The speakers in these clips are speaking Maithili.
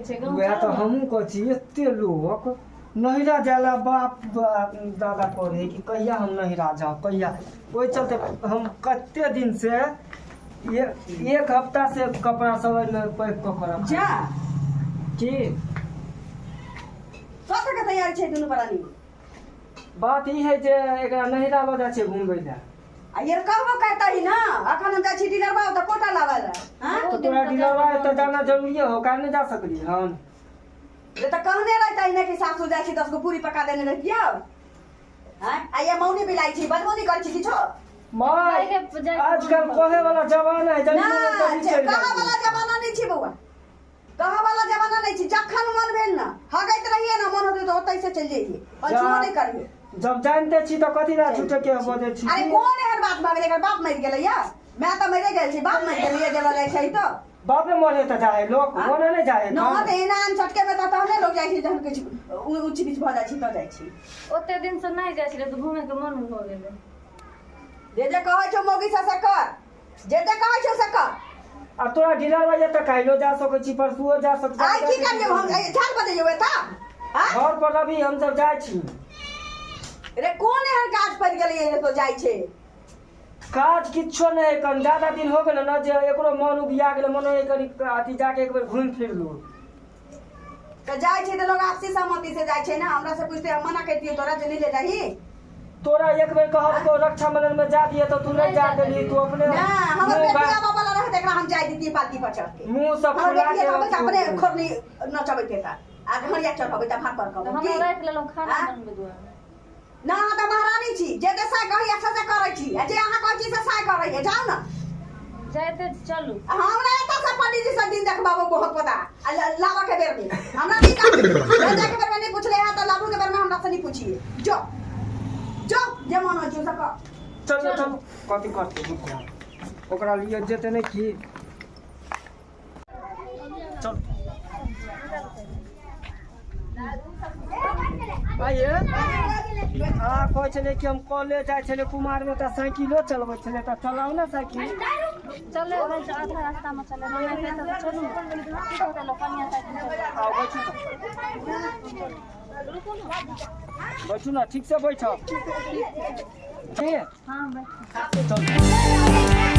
छै गाँव। वएह तऽ हमहूँ कहै छी, एते लोक नैहरा जाला बाप दादा करे कि कहिया हम नैहरा जाउ कहिया। ओहि चलते हम कते दिन से एक हफ्ता से कपड़ा सब एहिमे पैक कऽ के रखल। जा की सब के तैयारी छै दुनू प्राणी। बात ई है जे एकरा नैहरा लऽ जाइ छै घुमबै लए। आ ये कहबो करतही ना, अखन हम जाइ छी डीलरबा तऽ कोटा लाबै लए। हाँ? तऽ तोरा डीलरबा एतऽ जाना जरूरी हो, काहे नहि जा सकली हन? ये तऽ कहने रहतही ने कि सासुर जाइ छी 10 गो पूरी पका देने रहितियौ। हाँ? आ ये मौनी बिलाइ छी, बदमौनी करै छी किछो? माय, आजकल कहे वाला जमाना है, ना, कहे वाला जमाना नहीं छी बौआ, कहे वाला जमाना नहीं छी। जखन मन भेल ना हगैत रहिए ना, मन होतै तऽ ओतै से चलि जइए, अछुओ नहीं करिए। जब जानते छी तऽ कथी ला झूठे के बजै छी? अरे कोन एहन बात भऽ गेलै? एकर बाप मरि गेलै या मैं तऽ मरे गेल छी, बाप मरि गेलै जे लऽ जाइ छै तऽ बापे मरे तऽ जाए लोक, ओना नहि जाए। ना तऽ एना आन चटके में तऽ तहने लोक जाइ छै जहन किछु ऊँच नीच भऽ जाइ छै तऽ जाइ छै। ओते दिन से नहि जाइ छलै तऽ घूमे के मन भऽ गेलै। जे जे कहै छौ मौगी से से कर, जे जे कहै छौ से कर। आ तोरा ढीला भऽ जेतै, काल्हिो जा सकै छी, परसुओ जा सकै छी। आइ की करियौ हम? झाड़ बजैयौ एतऽ? घर पर अभी हम सब जाइ छी। रे कोन एहन काज पड़ि गेलै जे तो जाइ छै? काज किछो नहि है, कन ज्यादा दिन हो गेलै ने जे एकरो मन उबिया गेलै, मन होइए कनि अथी जाके एक बेर घुमि फिर लू। तऽ जाइ छै तऽ लोग आपसी सहमति से जाइ छै ने, हमरा से पूछते हम मना करितियौ तोरा जे नहि ले जाही। तोरा एक बेर कहब तो रक्षाबंधन में जा दिए तो तू नहीं जा देली, तू अपने ना हमर बेटिया बाबा ला रहत एकरा हम जाय दितियै पालकी पर चढ़ के, मुंह सब फुला के अपने खोरनी नचबैत हेता आ घड़िया चढ़बैत भात पर कहब हम राखि लेलहुँ खाना बनबै दुआरे। ना अहाँ तऽ महारानी छी, जे जे साय कहैया से से करै छी, आ जे अहाँ कहै छी से साय करैया। जाउ ने जाइते चलू। हमरा एतऽ से पंडीजी से दिन देखबाबो बहुत पता आ लाबऽ के बेर में हमरा नहीं कही, ले जाके बेर में नहीं पूछले है तो लाबू के बेर में हमरा से नहीं पूछिए। जो जो जे मन होइ छै से कर। चल चल कथी करतै बुझिया ओकरा लिए जेतै नहि की। चल आइए अहाँ कहै छलियै कि हम कॉलेज जाइ छलियै कुमारमे तऽ साइकिलो चलबै छलियै, तऽ चलाउ ने साइकिल। चले आधा रास्तामे चले, चलू आउ बैठू, बैठू ने, ठीक से बैठब। ठीक हाँ बैठू। चलू।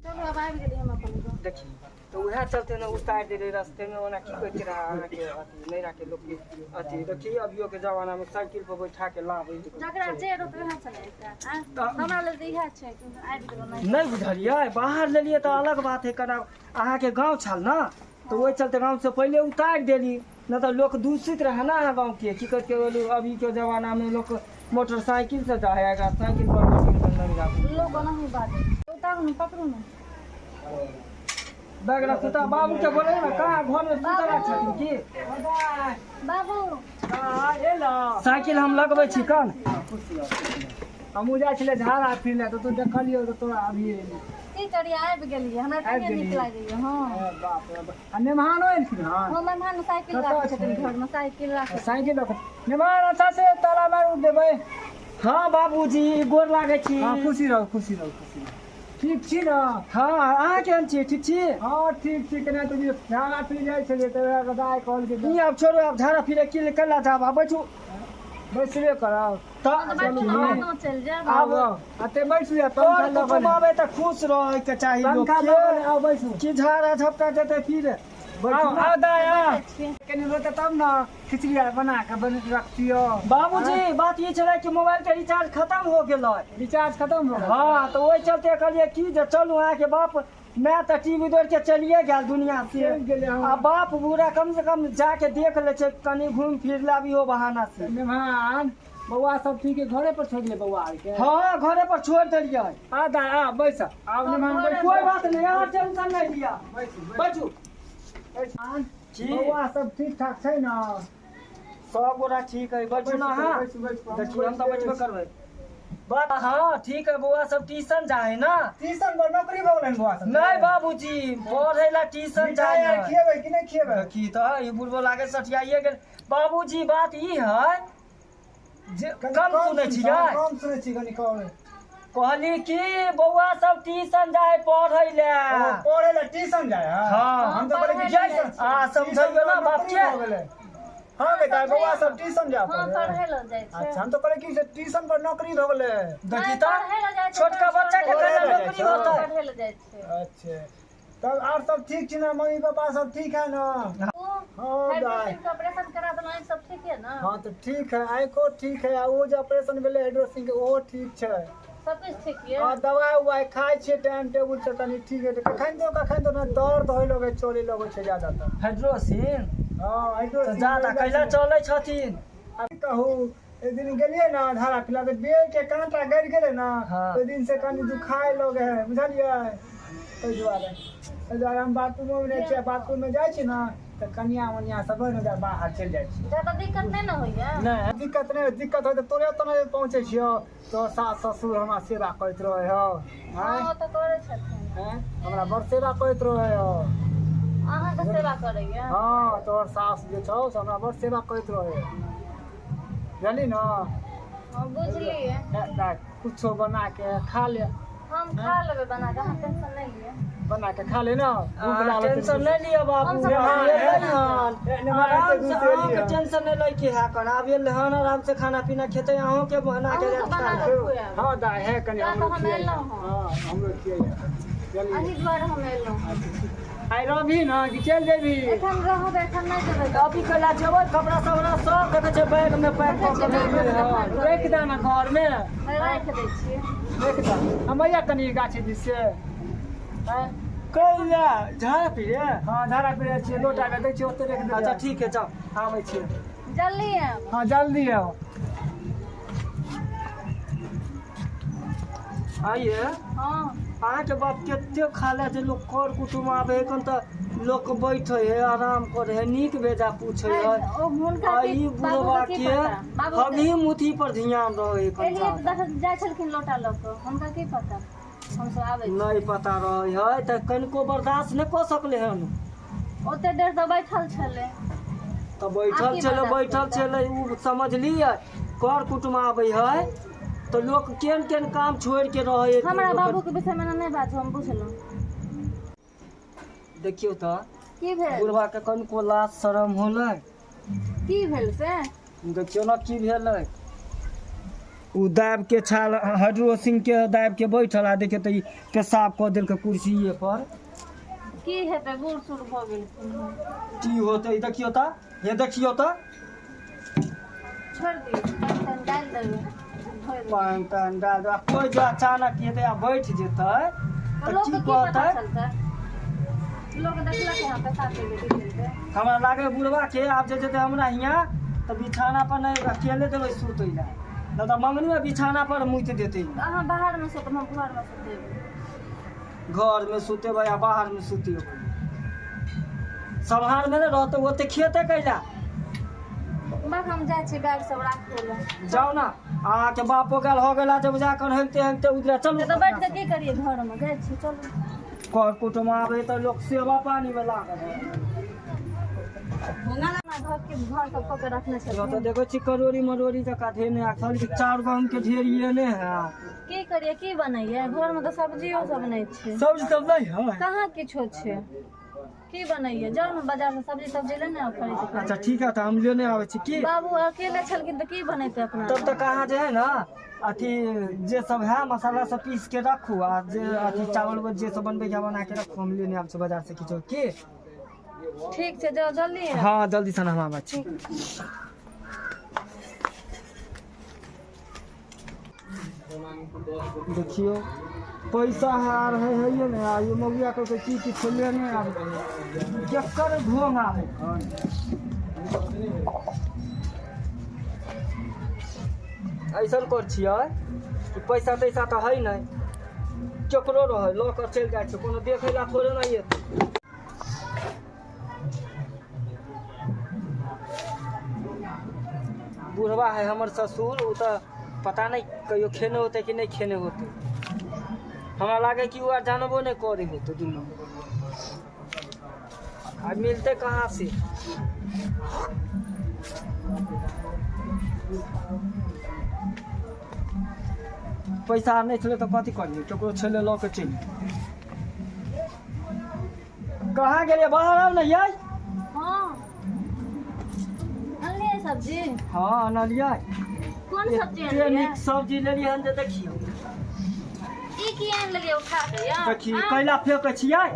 चलू आब आबि गेलियै हम अपन गाँव। देखी तऽ उएह चलते ने उतारि देलै रस्तेमे, ओना की कहै छै अहाँके अथी नैहराके लोकके अथी। देखी अभियोके जमानामे साइकिल पर बैठा के लाबै। जकरा जे रोप वएह चलेतै। हमरा लेल तऽ इएह छै कि आबि गेलहुँ। नहि बुझलियै, बाहर लेलियै तऽ अलग बात है, कना अहाँके गाँव छल ने तऽ ओहि चलते गाँवसँ पहिले उतारि देली, नहि तऽ लोक दूषित रहै ने अहाँ गाँवके। की कहै छै अभीके जमानामे लोक मोटरसाइकिल से जाइ है, एकरा साइकिल पर नहि जाबू। लोक ओनाही बाजै। उतारू ने, पकड़ू ने बैग रखू तऽ बाबू के बोले ने, कहाँ घरमे सुतल छथिन की? बाबू साइकिल हम लगबै छी कन। हमहूँ जाइ छलियै झाड़ा फिर लए तऽ तू देखलियौ तऽ तोरा अभी की करियै, आबि गेलियै। हमरा आबि कहियो नीक गेलियै। लागैया। हँ बाप रे बाप। आ मेहमानो एलखिन हन? हम मेहमान साइकिल कतऽ राखै छथिन छै? घरमे साइकिल राखै। साइकिल रख मेहमान, अच्छा से ताला मारू देबै। हँ बाबूजी, गोर लागै छी। हँ खुशी रहू, खुशी रहू, खुशी रहू। ठीक छी ने? हँ, अहाँ केहन छी? ठीक छी? हँ ठीक छी। केना तऽ झाड़ा फिर जाइ छलियै तऽ वएह दाइ कहलकै ई आब छोड़ू, आब झाड़ा फिरे की केला जाब, आब बैठू। बैसबे करब तऽ बैठू ने, बादमे चलि जायब। आब अते बैसू या पंखा कर लगल कुटुम्ब आबै तऽ खुश रहैके चाही पंखा लोकके। लगल, आउ बैसू। कि झाड़ा झपटा जेतै फिर? बैठू आउ ने। आउ दाइ आउ। बैठै छियै। कनि रोते तब ने खिचड़ी आर बना कऽ बन रखतियौ। बाबूजी बात ई छलै कि मोबाइल के रिचार्ज खत्म हो गेलै। रिचार्ज खत्म हो गेल? हाँ तऽ ओहि चलते कहलियै की जे चलू, अहाँके बाप माय तऽ टीवी दौड़ के चलिए गेल दुनिया से। चलि गेलै, हँ। आ बाप बूढ़ा कम से कम जाके देख लै छै, कनि घूमि फिर लाबियो बहाना से। मेहमान बौआ सब ठीक है? घरे पर छोड़ दिए बौआ आरके? हाँ घरे पर छोड़ देलियै। आ दाइ आ बैस, आब मेहमान बैस। कोई बात नहीं, अहाँ टेंशन नहीं लिअ, बैसू बैठू। बैसू। जी। बौआ सब ठीक ठाक छै ने? सब गोटा ठीक है, बैठू ना अहाँ। बैसू बैसू। देखियौ हम तऽ बैठबे करबै। बात हाँ ठीक है बौआ सब ट्यूशन जाए ना। ट्यूशन पर नौकरी भऽ गेलनि बौआ सब। नहीं बाबूजी पढ़े ला ट्यूशन मिठाई जाए आर है। खिएबै कि नहि खिएबै? की तऽ ई बुढ़बो लागे सठियाइए गेल। बाबूजी बात ई है जे कनि कम सुनै छियै। कम सुनै छी कनि कम। कहली कि बौआ सब ट्यूशन जाए पढ़ै ले। ओ, पढ़ै लए ट्यूशन जाइ है? हाँ। हम तऽ कहलियै कि जय ट्यूशन आ समझैयो ना बाप नौकरी के। भऽ गेलै। हाँ बेटा, बौआ सब ट्यूशन जा हाँ पढ़ै लए जाइ छै। अच्छा, हम तऽ कहलियै कि से ट्यूशन पर नौकरी भऽ गेलै। देखी नहि, तऽ पढ़ै लए जाइ छै, छोटका बच्चा के पढ़ै केना लए जाइ नौकरी छै। होतै? पढ़ै लए जाइ छै। अच्छा, तब आर सब ठीक छी ने? मम्मी पापा सब ठीक है ना? ओ हाँ दाइ। हाइड्रोसिल के ऑपरेशन करा देलहुँ, आँखि सब ठीक है ना? हाँ तऽ ठीक है, आँखो ठीक है आ ओ जे ऑपरेशन भेलै हाइड्रोसिल के ओहो ठीक छै। सब किछु ठीक ये? हाँ, दवाइ उवाइ खाइ छियै टाइम टेबुल से, कनि ठीक है। कखन तो कखन तो ने दर्द होइ लगै, चले लगै छै ज्यादातर। हाइड्रोसिन? हाँ, तऽ हाइड्रोसिन। जादा कैला चलै छथिन? आब कहू, एक दिन गेलियै ने धारा पिला तऽ बेल के काँटा गड़ि गेलै ने। हाँ। ओहि दिन से कनि दुखाय लगै है, बुझलियै? ताहि दुआरे हम बाथरूमोमे नहि छियै। बाथरूममे जाइ छी ने तऽ कनिया मनिया सब ने बाहर चलि जाइ छी। ज्यादा दिक्कत नहि ने होइया? नहि, दिक्कत नहि। दिक्कत होइ तऽ तोरे ओतऽ नहि पहुँचै छियौ? तोहर सास ससुर हमरा सेवा करैत रहै हौ। हाँ ओ तऽ करै छथिन। आँय, हमरा बड़ सेवा करैत रहै हौ। अहाँके सेवा करैया? हँ, तोहर सास जे छौ से हमरा बड़ सेवा करैत रहै, बुझली ने? हाँ बुझलियै। हे, दाइ, कुछो बना के खा ले। हम खा लेबै बना कऽ, अहाँ टेंशन नहि लिअ। बना के खा ले ना, भूख लागल छै। टेंशन नहीं लिअ बाबू। हम सब आब एलै हन एने आराम मारते से घुस अहाँके एलियै। टेंशन नहीं लै के है कर। आब एलै हन, आराम से खाना पीना खेतै, अहूँके बना के अहूँके बना खा कऽ लेब। खुआएब। हाँ दाइ, है कनि तैं तऽ हमरो हम खियाइए। एलहुँ हँ। हाँ, हमरो खियाइए। चलिए। अही दुआरे हम एलहुँ। आइ रहबही ने कि चलि जेबही? एखन रहब, एखन नहि जेबै। अभी कैला जेबै? कपड़ा सब सब देखै छै बैग में पैक कऽ के लेलियै हन। राखि दे ने घरमे। राखि दै छियै। राखि दे। हम अइया कनि गाछी दिस से। आँय? कैला झाड़ा पीरे? हाँ, झाड़ा पीरै छियै, लोटा के दै छियै, ओतऽ राखि देबै। अच्छा ठीक है, जाओ। आबै छियै। जल्दी आयब। हाँ, जल्दी आउ। आइए। हाँ। अहाँके बाप कते खा ले जे लोक कर कुटुम आबै है कन तऽ लोक बैठे है, आराम करे है, नीक बेजा पूछे है। ओ हुनका आ की ई बाबू बुढ़वा के की के पता? बाबू के- हगही मुथी पर ध्यान रहे है कन। एलियै तऽ देख जाइ छलखिन लोटा लऽ कऽ, हुनका की पता हमसब आबै छी? नहीं पता रहे है तऽ कनिको बर्दाश्त नहि कऽ सकले हन। ओते देर तऽ बैठल छलै। तऽ बैठल आब की छलै, बर्दाश्त बैठल करतै? छलै। ओ समझलियै, कर कुटुम आबै है तऽ लोक केहन केहन काम छोड़ि के रहै है। हमरा बाबू के विषय मे नहि बाजू, हम बुझलहुँ। देखियौ तऽ। की भेल? बुढ़वा के कनिको लाज शरम होलै? की भेल से? देखियौ ने की भेलै। ओ दाबि के छाल हाइड्रोसिन के दाबि के बैठल आ देखियौ तऽ ई पेशाब कऽ देलकै कुर्सिए पर। की हेतै, बूढ़ सूढ़ भऽ गेलखिन हँ। की होतै? देखियौ तऽ, हे देखियौ तऽ। छोड़ि दियौ, पानि तानि डालि देबै, धोइ देबै। पानि तानि डाल देबै आ कोइ जे अचानक एतै आ बैठ जेतै तऽ लोक की के की पता कहतै? चलतै? लोक देखलक यहाँ पेशाब केलकै, की केलकै? हमरा लागै बुढ़वा के आब जे जेतै हमरा हियाँ तऽ बिछाना पर नहि अकेले देबै सुतै लए, नहि तऽ मंगनीमे बिछाना पर मुति देतै। तऽ अहाँ बाहरमे सुतब, हम घरमे सुतेबै। घरमे सुतेबै आ बाहरमे सुतेबै, सम्हारमे नहि रहतै ओते खेतै कैला? बस हम जाइ छी बैग सब राखै लए। जाउ ने, अहाँके बापो गेल हो गेला जब जाकर हेंगते हेंगते उतरे चलू। तऽ बैठ कऽ की करियै घरमे? जाइ छी, चलू। कर कुटुम आबै तऽ लोक सेवा पानीमे लागल है। घर के घर सब कऽ के रखने तऽ छथिन। देखै छी करोड़ी मरोड़ी जकाँ धेने आ खाली चाउर गहूँम के ढेरिये ने है। की करियै, की बनैयै? घरमे तऽ सब्जियो सब नहि छै। सब्जी सब नहि है? कहाँ किछो छै। की बनैयै? जाउ ने बाजार से सब्जी तब्जी लेने आउ खरीद कऽ। अच्छा ठीक है, तऽ हम लेने आबै छी की। बाबू अकेले छलखिन तऽ की बनेतै अपना? तब तक अहाँ जे है ने अथी जे सब है मसाला सब पीस के रखू आ जे अथी चावल उवल जे सब बनबै के बना के रखू, हम लेने आबै छी बाजार से किछो की। ठीक छै, जाउ जल्दी आउ। हाँ, जल्दी से हम आबै छी। देखियौ, पैसा हार है है ने। आ ये मौगिया कहलकै की की छोड़ले नहि आबै केकर ढोंग आबै। ऐसन कर छियै कि पैसा तैसा तऽ है नहि केकरो रहै, लऽ कऽ चलि जाइ छै, कोनो देखै लए थोड़े नहि एतै। बुढ़वा है हमर ससुर, ओ तऽ पता नहि कहियो खेने होतै कि नहि खेने होतै। हमरा लागै कि ओ आर जानबो नहि करै होतै दुनू। आ मिलतै कहाँ से? पैसा आर नहि छलै तऽ कथी करियै, ककरो छलै लऽ कऽ चलि। कहाँ गेलियै? बाहर आउ ने यै। हाँ, अनलियै सब्जी? हँ, अनलियै। कोन सब्जी एते अनलियै? नीक सब्जी लेलियै हन जे देखियौ। ई की आनि लेलियै उठा के यौ? देखियौ, कैला फेकै छियै।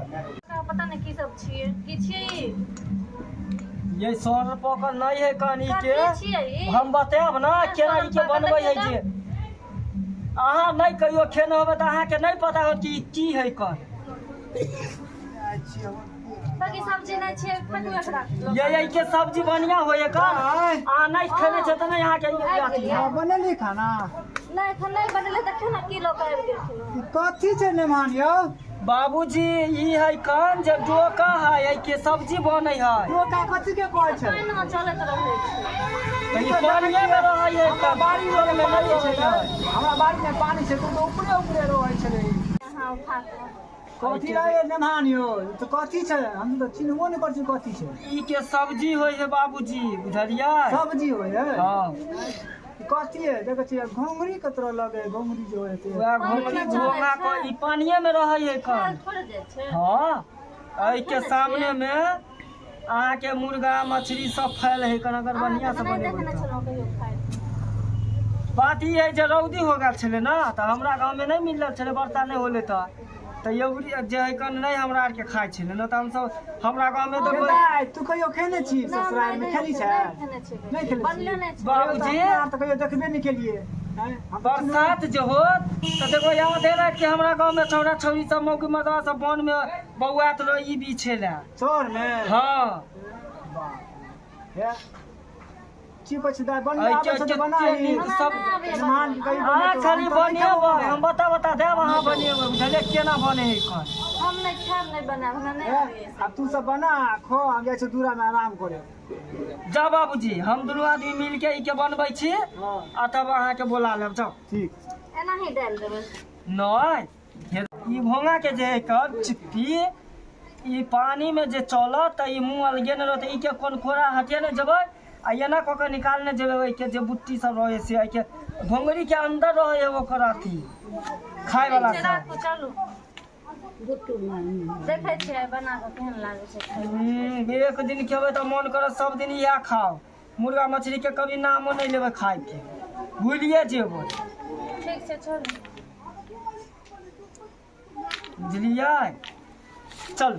पता नहि की सब छियै, की छियै ई? ये सर पकड़ नहीं है कनी के। कथी छियै ई? हम बतायब ना केना ई के बनबै है। जे अहाँ नहि कहियो खेने होबै तऽ अहाँके नहि पता होत कि ई की है कन। बाकी सब्जी नहि छियै, फेकू एकरा। ये के सब्जी बढ़िया होय कन। अहाँ नहि खेने छै तऽ नहि अहाँके ई अथी। हँ, बनेली खाना? नहि, एखन नहि बनेलै। देखियौ ने की लऽ कऽ आबि गेलखिन। ई कथी छै नेमान यौ? बाबूजी, ई है कन जे डोका है, एहि के सब्जी बनै है। डोका कथी के कहै छै? पानिमे चलैत रहै छै। तऽ ई पानिये मे रहै है, हमरा बाड़ी मे मे नहि पानी रहै छै। है। हमरा बाड़ी मे पानी छै तऽ ऊपरे ऊपरे रहै छलै। अहाँ उठा कऽ कथी रहै नेमान यौ? ई तऽ कथी छै? हम तऽ चिन्हबो नहि करै छी कथी छै। ई के सब्जी होइ है बाबूजी, बुझलियै? सब्जी होइ है? हँ। ई कथी है? देखै छियै घोंघरी के तरह लगे है, घोंघरी जे होइ है से। वएह घोंघरी घोंघा के ई पानिये मे रहै है कन। थोड़े जाइ छै। हँ, एहि के सामने मे अहाँके मुर्गा मछली सब फैल है कन, अगर बढ़िया से नहि बनेबै देखने तऽ। छलहुँ कहियो खाइत। बात ई है जे रौदी हो गेल छलै ने तऽ हमरा गाँवमे नहि मिलल छलै, वर्षा नहि होलै तऽ यौरी जे है कन नहि हमरा आरके खाइ छलै ने, तऽ हमसब हमरा गाँवमे तऽ कोइ दाइ, तू कहियो खेने छी? ससुराल मे खेली छै? नहि खेने छी। नहि खेने छी? बनले नहि छै। बाबूजी, अपना तऽ कहियो देखबे नहि केलिए। आँय, हम तऽ बरसात जे होत तऽ देखो याद है राति के हमरा गाँवमे छौड़ा छौड़ी सब मौगी मर्दवा सब वन मे बौआत रहे ई बिछे लए। चोर मे? हँ। हे, की कहै छै दाइ, बनबै एहि के आबै छै तऽ कते बनाही। नीक सब मेहमान के कहियो अहाँ बनेतौ, खाली हम तऽ नहि खेबौ। बनेबै, हम बता बता देब, अहाँ बनेबै, बुझलियै केना बने है कन। हम नहि खायब, नहि बनायब, हमरा नहि हे, आबैए। आब तू सब बना खो, हम जाइ छियै दूरा मे आराम करे। जाउ बाबूजी, हम दुनू आदमी मिल के ई के बनबै छी। हँ। आ तब अहाँके बोला लेब, जाउ। ठीक। एनाही डालि देबै? नहि, ई घोंघा के जे है कर चिप्पी, ई पानी में जे चलत तऽ ई मुँह अलगे नहि रहत। ई के कोन खोरा हटेने जेबै आ एना कऽ के निकालने जेबै, ओहिके जे बुट्टी सब रहै से एहिके घोंघरी के अंदर रहै है ओकर अथी खाय वाला सब। राखू, चलू देखै छियै बना कऽ केहन लागै छै खायमे। एक दिन खेबै तऽ मोन करत सब दिन इएह खाउ। मुर्गा मछली के कभी नामो नहि लेबै खायके, भूलिए जेबै। ठीक छै, चलू। बुझलियै? चलू।